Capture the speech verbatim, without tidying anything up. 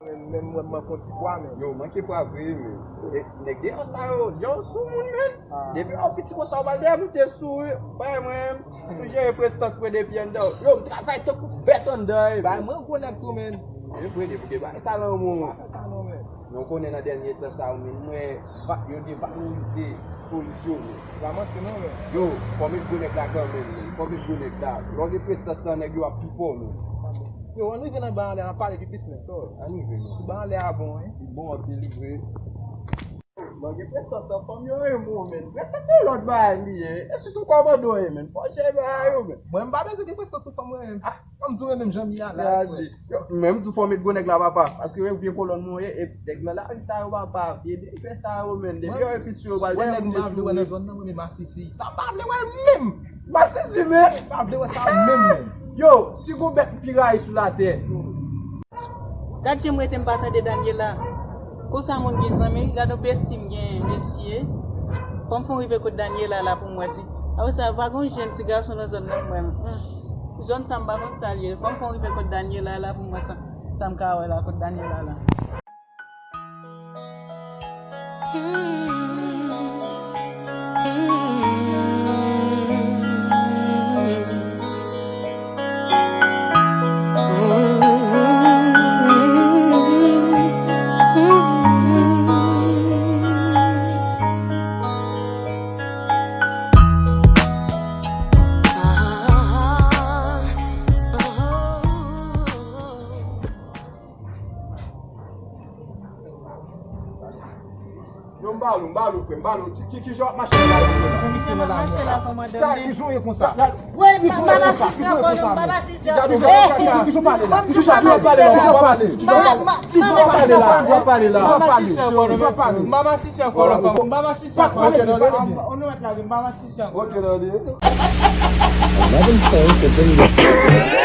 Men, men mwen, m manke yon ti pwa, men. Yo, manke pwa vre, men. E, nèg deyò sa yo, yo sou moun, men. Depi yo piti konsa, yo pral deyò, moute sou, bay mwen, toujou jere prestans mwen depi anndan. Yo, m travay tankou bèt anndan, e. Bay mwen gwo nèg tou, men. E vre, depi ke bay sa nan moun. Pa fè sa non, men. Men w konnen nan dènye tan sa yo, men, m wè va-, yo devalorize polis yo, men. Pa manti non, men. Yo, fò met gwo nèg la kanmenm, men. Fò met gwo nèg la. Lè w gen prestans nan nèg yo ap pi fò, men. Yo, ann rive nan ba anlè a, ann pale de biznis. Ann rive, men. Sou ba anlè a bon, wi. Li bon anpil, li vre. Bon, gen prestans nan fanm yo renmen w, men. Prestans se yon lòt bagay li ye. E sitou kòmandan w ye, men. Fò w jere bagay yo, men. Mwen, m pa bezwen gen prestans pou fanm mwen renmen m. Ah, fanm tou renmen m jan m ye a la, frè. Yo, men m di w fò w met gwo nèg la, papa. Paske menm vye kolòn mwen ye, e nèg nan lari sa yo, papa. Vye delipè sa yo, men. Depi yo wè piti yo, yo pral deyò moute sou yo. Wè nèg m pa vle wè nan zòn nan, mwen, men masisi. Sa m pa vle wè l menm. Masisi, men. M pa vle wè sa menm, men. Yo, si gon bèt m pi rayi sou latè. Gad jan m rete m pa tande Daniela. Konsa moun gen zanmi, gad yon besti m gen, mesye. Fò m fè yon rive kot Daniela la pou m wè si. Apre sa, pa gon jèn ti gason nan zòn nan m wè. Hmm. Zòn sa m pa konn sa l ye. Fò m fè yon rive kot Daniela la pou m wè sa, sa m ka wè la kot Daniela la. Yo, m ba l ou, m ba l ou, frè, m ba l ou. Ki, ki, ki jan w ap mache la? Jan misye nan la, mache la, kòmandan. Ki jan w ye konsa? Wi, m pa masisi ankò non, m pa masisi ankò. Ki jan w pale la? Ki jan w pale la? Ki jan w pale la? Ki jan w pale la? Ki jan w pale la? Ki jan w pale? M pa masisi ankò non, m pa masisi ankò non, m pa masisi ankò. Ok, tande. On nou mèt la, m pa masisi ankò. Ok, tande. Eleven phones have been